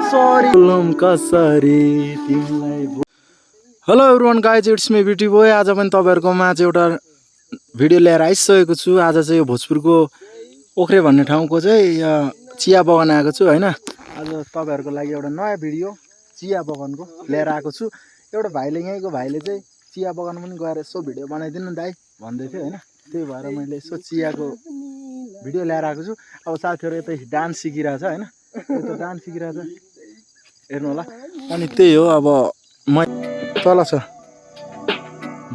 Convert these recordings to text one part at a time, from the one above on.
Sorry बोलम कसरी तिमीलाई। Hello everyone guys, it's me BT boy. आज पनि तपाईँहरूको माझ एउटा भिडियो लिएर आइसकेको छु। आज चाहिँ यो भोजपुरको ओख्रे भन्ने ठाउँको चाहिँ चिया बगान आएको छु हैन। आज तपाईँहरूको लागि एउटा नयाँ भिडियो चिया बगानको लिएर आएको छु। एउटा भाइले, यहीँको भाइले चाहिँ चिया बगान पनि गएर यसो भिडियो बनाइदिनु दाइ भन्दै थियो हैन। त्यही भएर मैले यसो चियाको भिडियो लिएर आएको छु। अब साथीहरू यतै डान्स सिकिरहेछ हैन, यता डान्स सिकिरहेछ हेर्नु होला। अनि त्यही हो, अब म तल छ।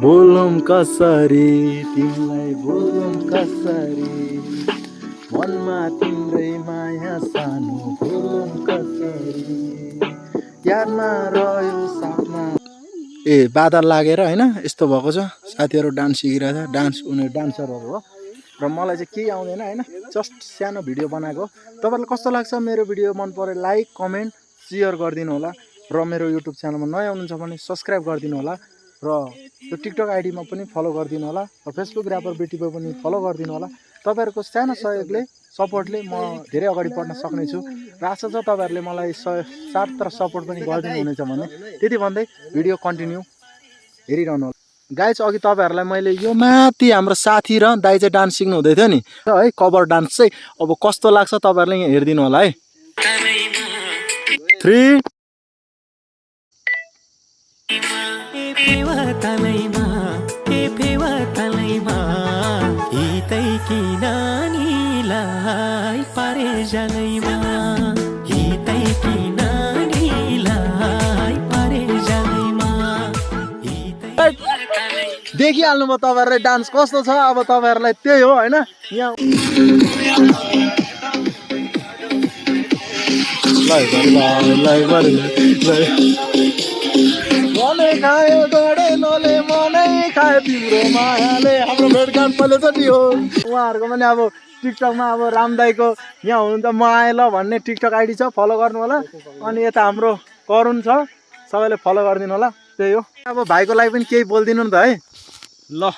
बोलम कसरी तिमीलाई, बोलम कसरी मनमा तिम्रै माया सानो, बोलम कसरी यादमा रह्यो साथमा। ए बादल लागेर हैन यस्तो भएको छ। साथीहरू डान्स सिकिरहेछ, उनीहरू डान्सरहरू हो र मलाई चाहिँ केही आउँदैन हैन, जस्ट सानो भिडियो बनाएको। तपाईँलाई कस्तो लाग्छ मेरो भिडियो? मन परे लाइक कमेन्ट सेयर गरिदिनु होला र मेरो युट्युब च्यानलमा नयाँ हुनुहुन्छ भने सब्सक्राइब गरिदिनु होला र यो टिकटक आइडीमा पनि फलो गरिदिनु होला र फेसबुक र्यापर बिटीमा पनि फलो गरिदिनु होला। तपाईँहरूको सानो सहयोगले, सपोर्टले म धेरै अगाडि बढ्न सक्नेछु र आशा छ तपाईँहरूले मलाई साथ र सपोर्ट पनि गरिदिनु हुनेछ भने। त्यति भन्दै भिडियो कन्टिन्यू हेरिरहनु होला। गाइज, अघि तपाईँहरूलाई मैले यो माथि हाम्रो साथी र दाइ चाहिँ डान्स सिक्नु हुँदै थियो नि है, कभर डान्स चाहिँ। अब कस्तो लाग्छ तपाईँहरूले यहाँ हेरिदिनु होला है। 3 देखिहाल्नु भयो तपाईँहरूले डान्स कस्तो छ। अब तपाईँहरूलाई त्यही हो हैन। यहाँ मनै खायो गडेलोले, मनै खायो तिम्रो मायाले। हाम्रो भेटघाट पहिलोचोटि हो। उहाँहरूको पनि अब टिकटकमा अब राम दाईको यहाँ हुनुहुन्छ म आएँ ल भन्ने टिकटक आइडी छ, फलो गर्नु होला। अनि यता हाम्रो करुण छ, सबैले फलो गरिदिनु होला। त्यही हो। अब भाइको लागि पनि केही बोलिदिनु नि त है। ल,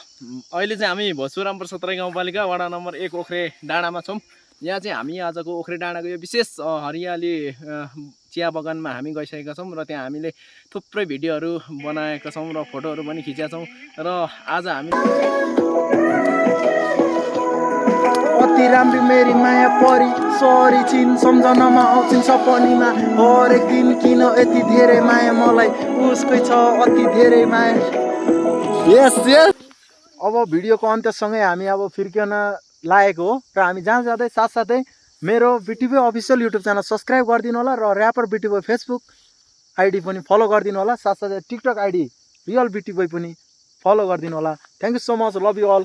अहिले चाहिँ हामी भोजपुर रामपुर 17 गाउँपालिका वडा नम्बर 1 ओख्रे डाँडामा छौँ। यहाँ चाहिँ हामी आजको ओख्रे डाँडाको यो विशेष हरियाली चिया बगानमा हामी गइसकेका छौँ र त्यहाँ हामीले थुप्रै भिडियोहरू बनाएका छौँ र फोटोहरू पनि खिचेका छौँ। र आज हामी अति राम्री मेरी माया परी सरी छिन्, सम्झनामा आउँछिन् सपनीमा हरेक दिन। किन यति धेरै माया मलाई उसकै छ अति धेरै माया। यस यस। अब भिडियोको अन्त्यसँगै हामी अब फिर्किन लागेको हो र हामी जहाँ जाँदै साथसाथै मेरो बिटिबोय अफिसियल युट्युब च्यानल सब्सक्राइब गरिदिनु होला र र्यापर बिटिबोय फेसबुक आइडी पनि फलो गरिदिनु होला। साथसाथै टिकटक आइडी रियल बिटिबोय पनि फलो गरिदिनु होला। Thank you so much, love you all.